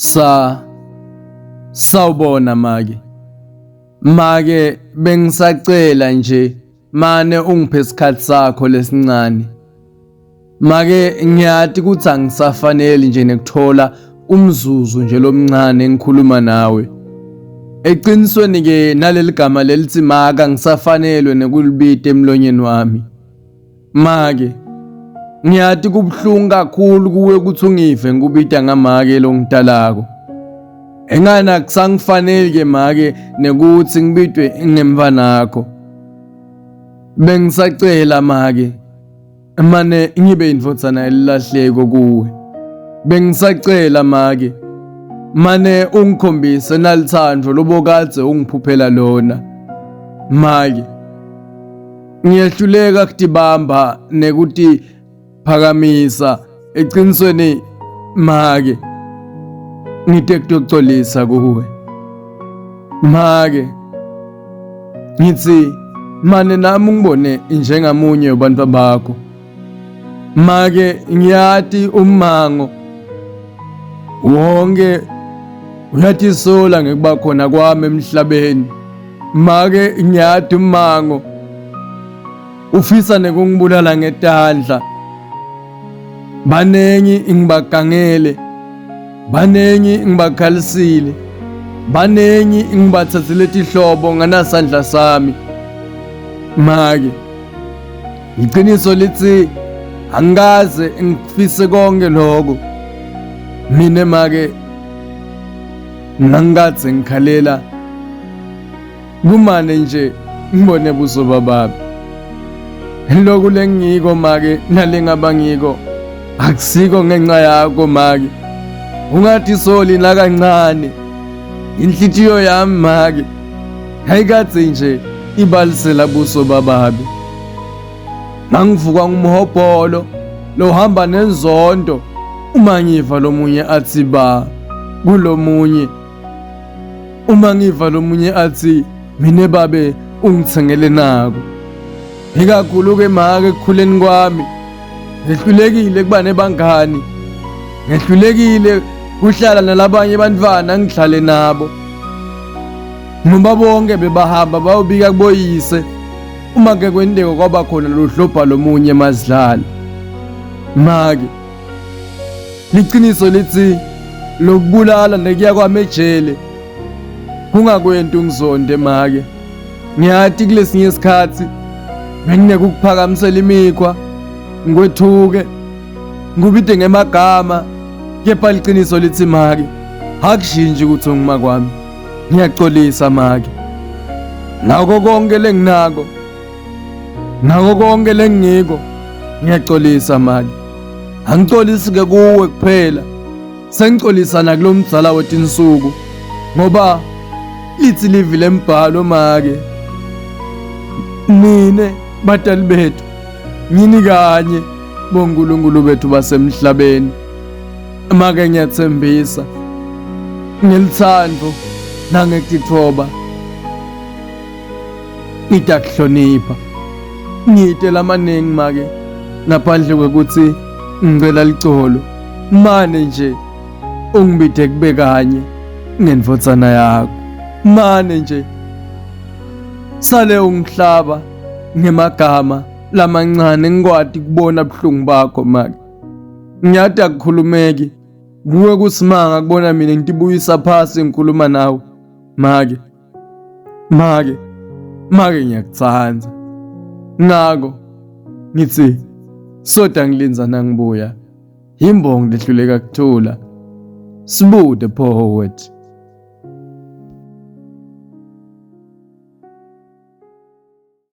Sa Sawubona make. Make bengisacela nje mane ungiphe isikhathi sakho lesincane. Make ngiyati ukuthi angisafaneli nje nekuthola umzuzu nje lomncane ngikhuluma nawe. Eqinisweni ke naleli gama lelithi maka ngisafanelwe nekulibita emlonyeni wami. Make ngiyati kubuhlungu kakhulu kuwe ukuthi ungive ngikubita ngamake lo ngidalako. Engani akusangifaneli ke make nekuthi ngibitwe ngemfanakho. Bengisacela make mane ngibe indvodzana elilahleko kuwe. Bengisacela make mane ungikhombise nalithando lobokadze ungiphuphela lona. Make ngiyehluleka kutibamba nekutiphakamisa eqinisweni make ngite kutocolisa kuwe make ngithi mane nami ungibone njengamunye wabantu bakho make ngiyati ummango wonke uyatisola ngekuba khona kwami emhlabeni make ngiyati ummango ufisa nekungibulala ngetandla banengi ngibagangele banengi ngibakhalisile banengi ngibathathele tihlobo nganasandla sami make iqiniso lithi angikaze ngifise konke lokho mina make ngangikade ngikhalela kumane nje ngibone buso bababi lokhu lengiko make nalengaba ngiko akusiko ngenxa yakho make ungathi soli nakancane inhlitiyo yami make ayikadze nje ibalisela buso bababi ngangivuka ngumhobholo lohamba nenzondo uma ngiva lomunye athi ba kulomunye uma ngiva lomunye athi mina babe ungithengele nako ikakhulu ke make ekukhuleni kwami ngehlulekile kuba nebangani ngehlulekile kuhlala nalabanye abantwana ngihlale nabo ngoba bonke bebahamba bayobika kuboyise uma ke kwenteka kwaba khona luhlobha lomunye mazidlala make Liqiniso lithi lokubulala nekuya kwami ejele kungakwenti ungizonde make. Ngiyati kulesinye isikhathi benginekukuphakamisela imikhwa ngikwethuke ngikubide ngemagama kepha liqiniso lithi make akushintshi ukuthi unguma kwami ngiyaxolisa make ngako konke lenginako Ngako konke lengiko ngiyaxolisa make. Angixolisi ke kuwe kuphela. Sengixolisa nakulomdzala wetinsuku ngoba lithi livi lembhalo make. Nine batali bethu ngini kanye bonkulunkulu bethu basemhlabeni. Make ngiyathembisa ngelithando nangekutitfoba ngitakuhlonipha ngite lamaningi make ngaphandle kwekuthi ngicela licolo mane nje ungibide kube kanye ngendvodzana yakho mane nje sale ungihlaba ngemagama lamancane ngikwati kubona buhlungu bakho make ngiyati akukhulumeki kuwe kusimanga kubona mina ngitibuyisa phasi ngikhuluma nawe make Make, make ngiyakuthanda. Ngako ngithi soda ngilinza nangibuya. Imbongi lehluleka kuthula. Sibude poet.